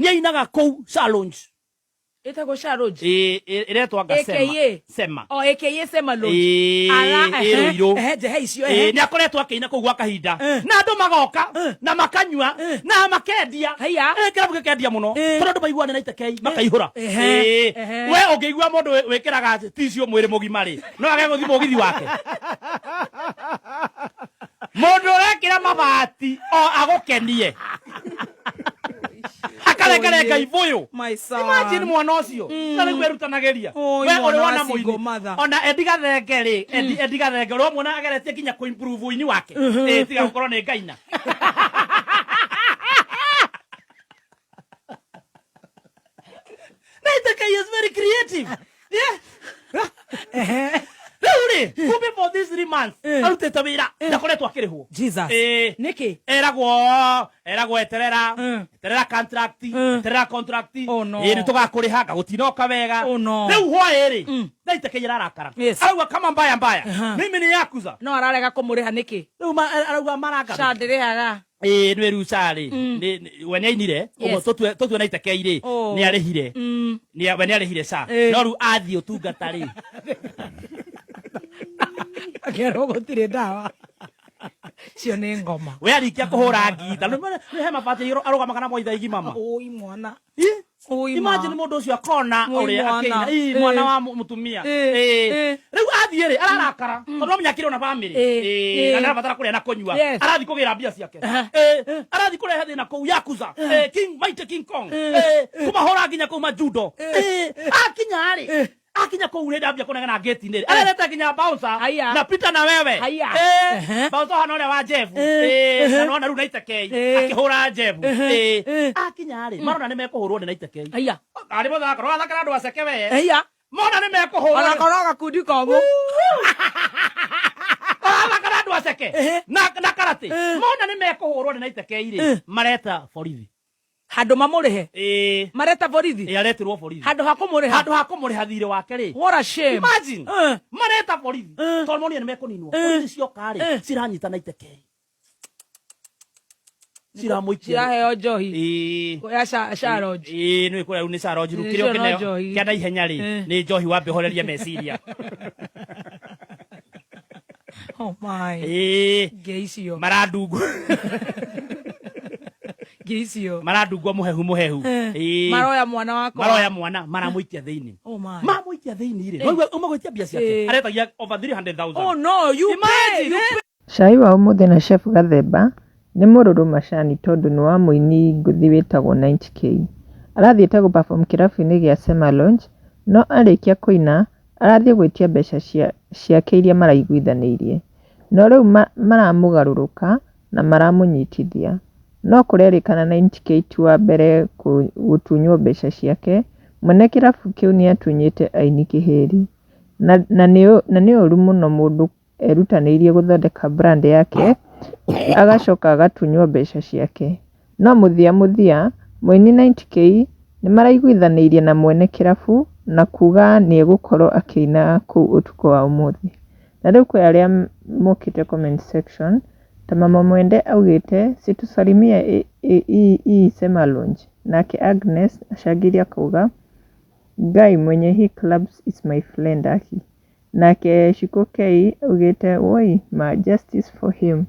Nĩ ainaga kũu challenge. Ĩtagwo Sha Lodge? Ĩ, ĩretwo anga Sema. AKA? Sema. O AKA Sema Lodge. Ĩ, Ala, ĩ ehe, Rũirũ. ehe, njehe icio, Ĩ, ehe. nĩ akoretwo akĩina kũu gwa kahinda Eh. na andũ magoka Eh. na makanyua Eh. na makendia. Haiya. Eh, kĩrabu gĩkendia mũno Eh. tondũ andũ maiguane na itekei makaihũra. Ehe, Ĩ, ehe. we ũngĩigua mũndũ wĩkĩraga tissue mwĩrĩ mũgima rĩ, no age gũthiĩ mũgithi wake? Mũndũ ũrekĩra mabati o agũkenie akarengarenga ibũyũ. My son. Imagine mwana ũcio na rĩu erutanagĩria. Oi, We mwana ũrĩ wa wona single mũini mother. ona Eddie Gathenge rĩ, Eddie Gathenge ũrĩ wamwona ageretie nginya kũ improve ũini wake? Ĩ, tiga gũkorwo nĩ ngaina. Naiteke is very creative. Yeah. Rĩu rĩ, kumbe for these 3 months arutĩte wĩra ndakoretwo akĩrĩhwo. Jesus. Ĩ. Nĩkĩ? Eragwo eterera, eterera contract, eterera contract. Oh, no. Ĩ, nĩ tũgakũrĩha gagũtinoka wega. Oh, no. Rĩu hwaĩ rĩ, Naiteke ararakara. Arauga kama mbaya mbaya, mimi ni yakuza. No ararega kũmũrĩha nĩkĩ? Rĩu arauga maranga. Sha ndĩrĩhaga. Ĩ, nĩ ruca rĩ, we nĩ ainire ũguo. Tũtue na itekei rĩ, nĩ arĩhire. We nĩ arĩhire ca, no rĩu athiĩ ũtungata rĩ, Akerwo gũtirĩ ndawa. Cio nĩ ngoma. We arikia kũhũra ngita nĩ he mabati arũgamaga na moitha igima ma. Oi mwana. Ĩ? Oi ma. Imagine mũndũ ũcio akona Oi ũrĩa mwana. akĩina. Ĩ, mwana wa mũtumia. Ĩ. Rĩu athiĩ rĩ, ararakara tondũ no menya akĩrĩ ona bamĩrĩ. Ĩ, na nĩarabatara kũrĩa na kũnyua. Arathiĩ kũgĩra mbia ciake. Ĩ, arathiĩ kũrehe thĩna kũu yakuza. Ĩ, king mighty King Kong. Ĩ, kũmahũra nginya kũu majudo. Ĩ, akinya rĩ, akinya kũu rĩ, ndambia kũnegena ngĩti-inĩ rĩ, arerete nginya bouncer. Haiya. Na Peter na wewe. Haiya. Ĩ, bouncer hana ũrĩa wa Jeff. Ĩ, na nona rĩu na itekei akĩhũra Jeff. Ĩ, akinya rĩ, marona nĩ mekũhũrwo nĩ na itekei. Haiya. Arĩ mũthako ũrathakĩra andũ aceke we. Haiya. Mona nĩ mekũhũrwo. Ona korwo gakundi komũ. Ũrathakĩra andũ aceke na karate, mona nĩ mekũhũrwo nĩ na itekei rĩ, mareta borithi. Handũ mamũrĩhe. Ĩ. Mareta borithi. Ĩ, aretirwo borithi. Handũ ha kũmũrĩha. Handũ ha kũmũrĩha thirĩ wake rĩ. What a shame. Imagine. Mareta borithi tondũ monire nĩ mekũninwo. Borithi cioka rĩ, ciranyita na itekei, ciramũikia. Ciraheo njohi. Ĩ. Ya Sha Lodge. Ĩ, nĩ kũrĩa rĩu nĩ Sha Lodge rĩu. Ĩ, kĩrĩa icio no ũkĩneo njohi. kĩa naihenya rĩ, nĩ njohi wambe ũhorerie meciria. Oh my. Ĩ. Ngĩ icio. Marandungwo. Ngĩ icio. Marandungwo mũhehu mũhehu. Ĩ. Maroya mwana wakwa. Maroya mwana, maramũikia thĩinĩ. Oh my. Mamũikia thĩinĩ rĩ, waigua ũmagũitia mbia ciake, aretagia over 300,000. Oh no, you pay. Imagine, You eh? Cai wa ũmũthĩ na Chef Gathemba nĩ mũrũrũ macani tondũ nĩ wa mũini ngũthi wĩtagwo 90K. Arathiĩte gũ perform kĩrabu-inĩ gĩa Sema Lounge no arĩkia kũina arathiĩ gwĩtia mbeca ciake iria maraiguithanĩirie. No rĩu maramũgarũrũka na maramũnyitithia. No kũrerĩkana 90K ti wa mbere gũtunywo mbeca ciake, mwene kĩrabu kĩu nĩatunyĩte aini kĩhĩri. Na nĩ ũru mũno mũndũ erutanĩirie gũthondeka brand yake agacoka agatunywo mbeca ciake. No mũthia mũthia, mũini 90K nĩmaraiguithanĩirie na mwene kĩrabu na kuga nĩegũkorwo akĩina kũu ũtukũ wa ũmũthĩ. Na rĩu kwĩ arĩa mokĩte comment section ta Mama Mwende augĩte situsalimie hii Sema Lounge. Nake Agnes acangĩire akauga Guy mwenye hii clubs is my friend aki. Nake Shiko K augĩte woi ma justice for him.